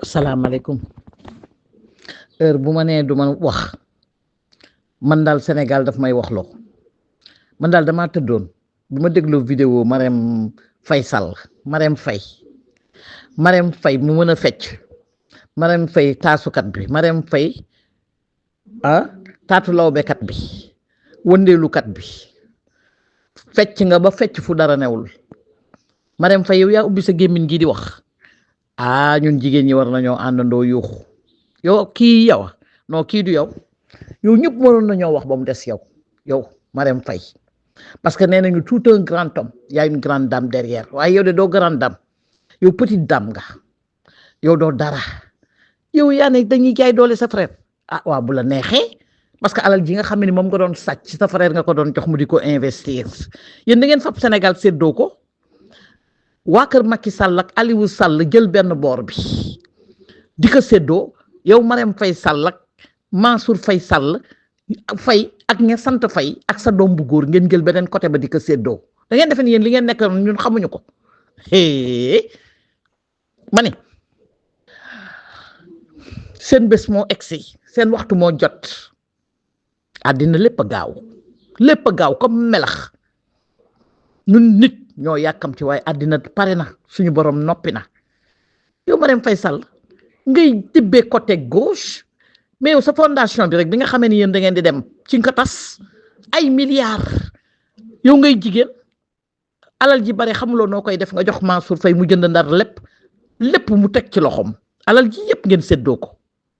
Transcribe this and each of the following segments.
salaamaaleykum. Heure bu ma nee du ma wax man daal Sénégal daf may waxloo man daal damaa tëddoon bu ma dégloo vidéo Marème Faye Marème Faye mu mën a fecc Marème Faye taasukat bi Marème Faye taatu lawbekat bi wëndeelukat bi fecc nga ba fecc fu dara newul Marème Faye yow yaa ubbi sa gémmiñ gi di wax ñun jigéen ñi war nañoo àndandoo yuuxu yow kii yow non kii du yow ñëpp waroon nañoo wax ba mu des yow Marème Faye parce que nee nañu tout un grand homme y a une grande dame derrière waaye yow de doo grande dame yow petite dame nga yow doo dara yow yaa ne dañuy jaay doole sa frère waaw bu la neexee parce que alal ji nga xam ne moom nga doon sàcc sa frère nga ko doon jox mu di ko investir yéen da ngeen fab Sénégal séddoo ko waa kër Macky Sall ak Aliou Sall jël benn boor bi di ko séddoo yow Marème Faye Sall ak Mansour Faye Sall Faye ak ña sant Faye ak sa doom bu góor ngeen jël beneen côté ba di ko séddoo da ngeen defe ni yéen li ngeen nekk ñun xamuñu ko ma ne seen bés moo egsi seen waxtu moo jot àddina lépp a gaaw comme melax ñun nit ñoo yàkkamti waaye àddina pare na suñu borom noppi na yow Marème Faye Sall ngay tibbee côté gauche mais yow sa fondation bi rek bi nga xamee ni yéen da ngeen di dem ci nga tas ay milliards yow ngay jigéen alal ji bare xamuloo noo koy def nga jox Mansour Faye mu jënd ndar lépp mu teg ci loxoom alal ji yëpp ngeen séddoo ko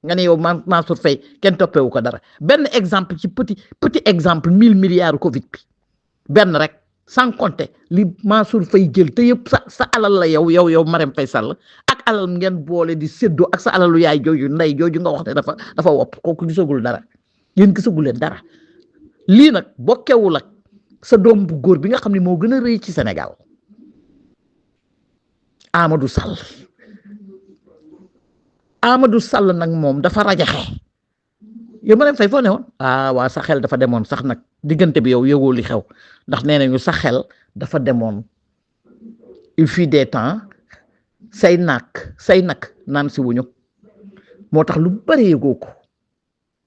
nga ne yow Mansour Faye kenn toppewu ko dara benn exemple ci petit exemple 1000 milliards Covid bi benn rek sans compter li Mansour Faye jël te yëpp sa alal la yow Marème Faye Sall ak alal ngeen boole di séddoo ak sa alalu yaay jooju ndey jooju nga wax ne dafa wopp kooku gisagul dara yéen gisagul leen dara lii nag bokkewul ak sa doom bu góor bi nga xam ne moo gën a rëy ci Sénégal Amadou Sall nag moom dafa rajaxe yow Marème Faye foo ne woon waa sa xel dafa demoon sax nag diggante bi yow yëgoo li xew ndax nee nañu sa xel dafa demoon il fut des temps say nag naan si wuñu moo tax lu bari yëgoo ko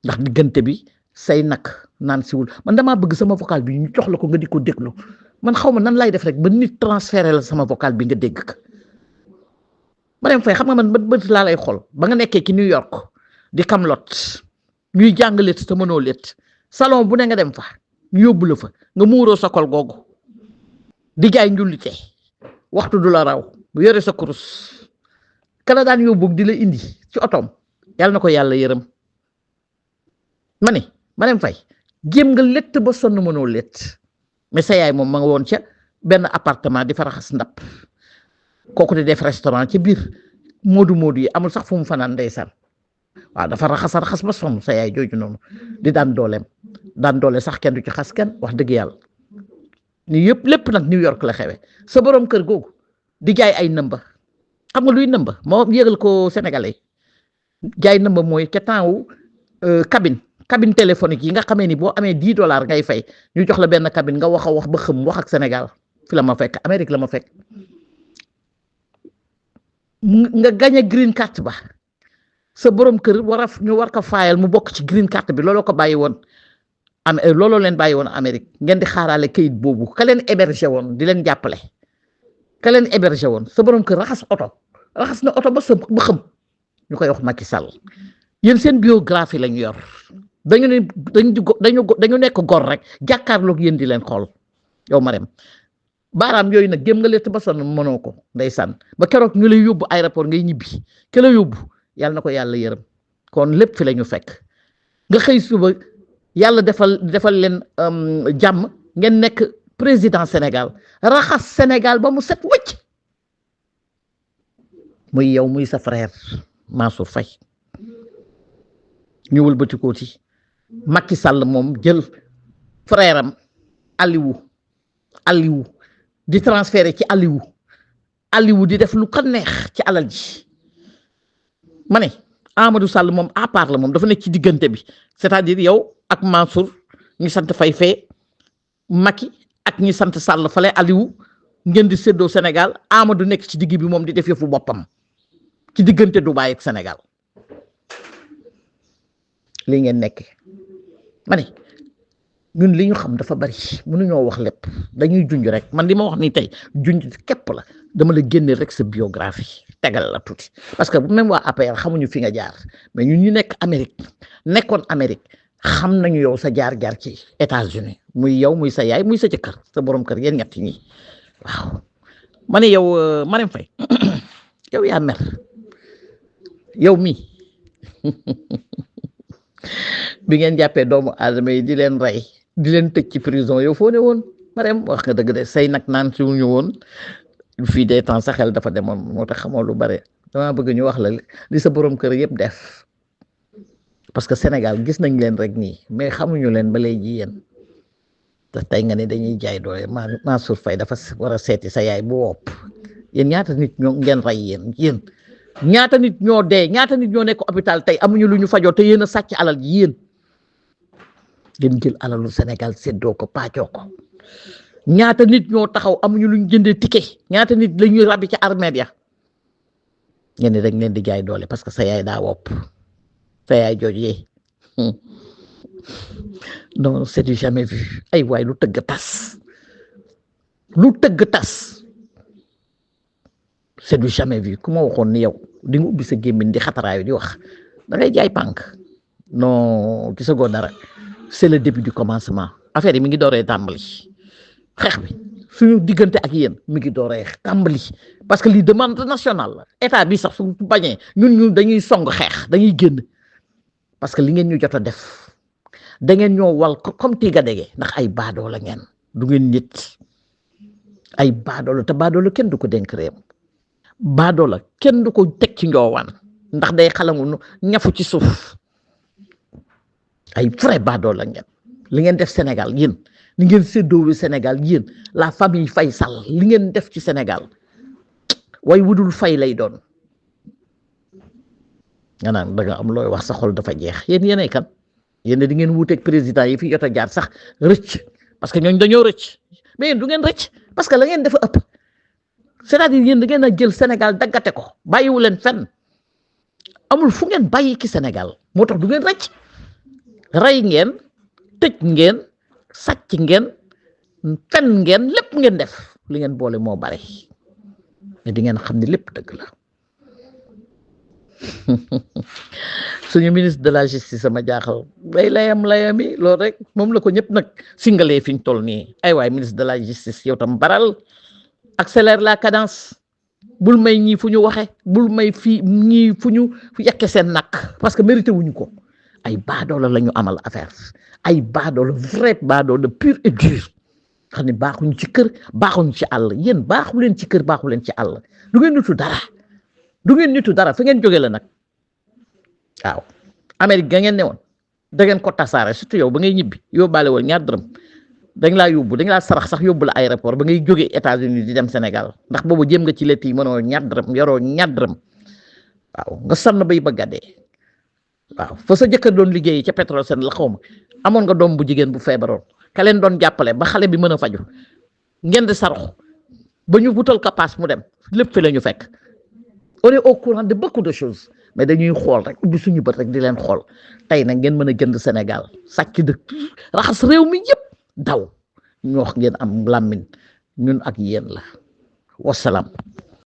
ndax diggante bi say nag naan si wul man damaa bëgg sama vocal bi ñu jox la ko nga di ko déglu man xaw ma nan lay def rek ba nit transféré la sama vocal bi nga dégg ko Marème Faye xam nga man bët laa lay xool ba nga nekkee ki New York di Camelot ñuy jàng létt te mënoo létt salon bu ne nga dem fa ñu yóbbu la fa nga muuroo sa kol googu di jaay njullite waxtu du la raw bu yore sa kurus kala daan yóbbu di la indi ci otoom yàlla na ko yàlla yërëm ma ne Marème Faye jéem nga létt ba sonn mënoo létt mais sa yaay moom ma nga woon ca benn appartement di fa raxas ndab kooku di def restaurant ci biir moodu yi amul sax fu mu fanaan ndeysaan waaw dafa raxas ba sonn sa yaay jooju noonu di daan doole sax kenn du ci xas kenn wax dëgg yàlla ni yëpp lépp nag New York la xewe sa borom kër googu di jaay ay nëmba xam nga luy nëmba moo yëgal ko Sénégalais jaay nëmba mooy ca temps wu cabine téléphonique yi nga xamee ni boo amee $10 ngay fay ñu jox la benn cabine nga wax ba xëm wax ak Sénégal fi la ma fekk Amérique la ma fekk nga gañe green card ba sa borom kër ñu war ko faayal mu bokk ci green card bi looloo ko bàyyi woon looloo leen bàyyi woon Amérique ngeen di xaaraale kayit boobu ka leen hébergé woon di leen jàppale ka leen hébergé woon sa borom kër raxas na oto ba xëm ñu koy wax Macky Sall yéen seen biographie lañu yor dañu nekk gor rek jàkkaarloog yéen di leen xool yow Marème baaraam yooyu nag gém nga létt ba sonn mënoo ko ndeysaan ba keroog ñu lay yóbbu aéroport ngay ñibbi ke la yóbbu yàlla na ko yàlla yërëm kon lépp fi la ñu fekk nga xëy suba yàlla defal leen jàmm ngeen nekk président Sénégal raxas Sénégal ba mu set wëcc muy yow muy sa frère Mansour Faye ñu wëlbati ko ci Macky Sall moom jël frère am Aliou di transféré ci Aliou di def lu ko neex ci alal ji ma ne Amadou Sall moom à part la moom dafa nekk ci diggante bi c'est-à-dire yow ak Mansour ñu sant Faye fee Macky ak ñi sant Sall fale Aliou ngeen di séddoo Sénégal Amadou nekk ci digg bi moom di def yëfu boppam ci diggante Dubaï ak Sénégal li ngeen nekk ma ne ñun li ñu xam dafa bari mënuñoo wax lépp dañuy junj rek man li ma wax ni tey junj képp la dama la génne rek sa biographie tegal la tuuti parce que même waa APR xamuñu fi nga jaar mais ñun ñu nekk Amérique nekkoon Amérique xam nañu yow sa jaar-jaar ci États-Unis muy yow muy sa yaay muy sa jëkkër sa borom kër yéen ñett ñi waaw ma ne yow Marème Faye yow yaa mer yow mi bi ngeen jàppee doomu aadama yi di leen rey di leen tëj ci prison yow foo ne woon Marème wax nga dëgg de say nag naan si ñu woon fii des temps sa xel dafa demoon moo tax xamoo lu bare dama bëgg ñu wax la li sa borom kër yëpp def parce que Sénégal gis nañ leen rek nii mais xamuñu leen ba léegi yéen te tey nga ne dañuy jaay doole Mansour Faye dafa war a seeti sa yaay bu wopp yéen ñaata nit ñoo ngeen rey yéen ñaata nit ñoo dee ñaata nit ñoo nekk hôpital tey amuñu lu ñu fajoo te yéen a sàcc alal ji yéen ngeen jël alalu Sénégal séddoo ko paacoo ko ñaata nit ñoo taxaw amuñu lu ñu jëndee ticket ñaata nit la ñuy rabi ca armée ya ngeen rek leen di jaay doole parce que sa yaay daa wopp sa yaay jooju yee non c'est du jamais vu ay waay lu tëgg tas c'est du jamais vu ku ma waxoon ni yow di nga ubbi sa gémmiñ di xataraayu di wax da ngay jaay pànk non gisagoo dara c'est le début du commencement affaire yi mi ngi dooree tàmbali xeex bi suñu diggante ak yéen mi ngi dooree tàmbali parce que lii demande nationale la état bi sax su bañee ñun dañuy song xeex dañuy génn parce que li ngeen ñu jot a def da ngeen ñoo wal comme tiga dege ndax ay baadoo la ngeen du ngeen nit ay baadoo la te baadoo la kenn du ko dénk réew baadoo la kenn du ko teg ci njoowaan ndax day xalangu ñafu ci suuf ay vrai baadoo la ngeen li ngeen def Sénégal yéen li ngeen séddoowe Sénégal yéen la famille Faye Sall li ngeen def ci Sénégal way wudul fay lay doon nga naan da nga am looy wax sa xol dafa jeex yéenay kan yéen di ngeen wuuteeg président yi fi jot a jaar sax rëcc parce que ñooñ dañoo rëcc mais yéen du ngeen rëcc parce que la ngeen dafa ëpp c'est-à-dire yéen da ngeen a jël Sénégal daggate ko bàyyiwu leen fenn amul fu ngeen bàyyi ki Sénégal moo tax du ngeen rëcc rey ngeen tëj ngeen sàcc ngeen fen ngeen lépp ngeen def li ngeen boole moo bare mais di ngeen xam ne lépp dëgg la suñu ministre de la justice sama jaaxal day layami loolu rek moom la ko ñëpp nag singalee fi ñu toll nii ay waay ministre de la justice yow tam baral accélère la cadence bul may ñii fu ñu waxe bul may fii ñii fu ñu yekke seen nak parce que mérité wuñu ko ay baadoola la ñu amal affaire ay baadoola vrai baadoola pur et dur xam ne baaxuñu ci kër baaxuñu ci àll yéen baaxu leen ci kër baaxu leen ci àll du ngeen nitu dara fi ngeen jóge la nag waaw Amérique ga ngeen ne woon da ngeen ko tasaare surtout yow ba ngay ñibbi yóbbaale woon ñaar dërëm dañ laa sarax sax yóbbu la aéroport ba ngay jógee États-Unis di dem Sénégal ndax boobu jéem nga ci lett yi mënoo ñaar dërëm yoroo ñaar dërëm waaw nga sonn bay bëgg a dee waaw fa sa jëkkër doon liggéey ca Petrosen la xaw ma amoon nga doom bu jigéen bu feebaroon ka leen doon jàppale ba xale bi mën a faju ngeen di sarax ba ñu wutal ka paas mu dem lépp fi la ñu fekk on est au courant de beaucoup de choses mais dañuy xool rek ubbi suñu bët rek di leen xool tey nag ngeen mën a jënd Sénégal sàcc dëkk raxas réew mi yëpp daw ñu wax ngeen am làmmiñ ñun ak yéen la wasalaam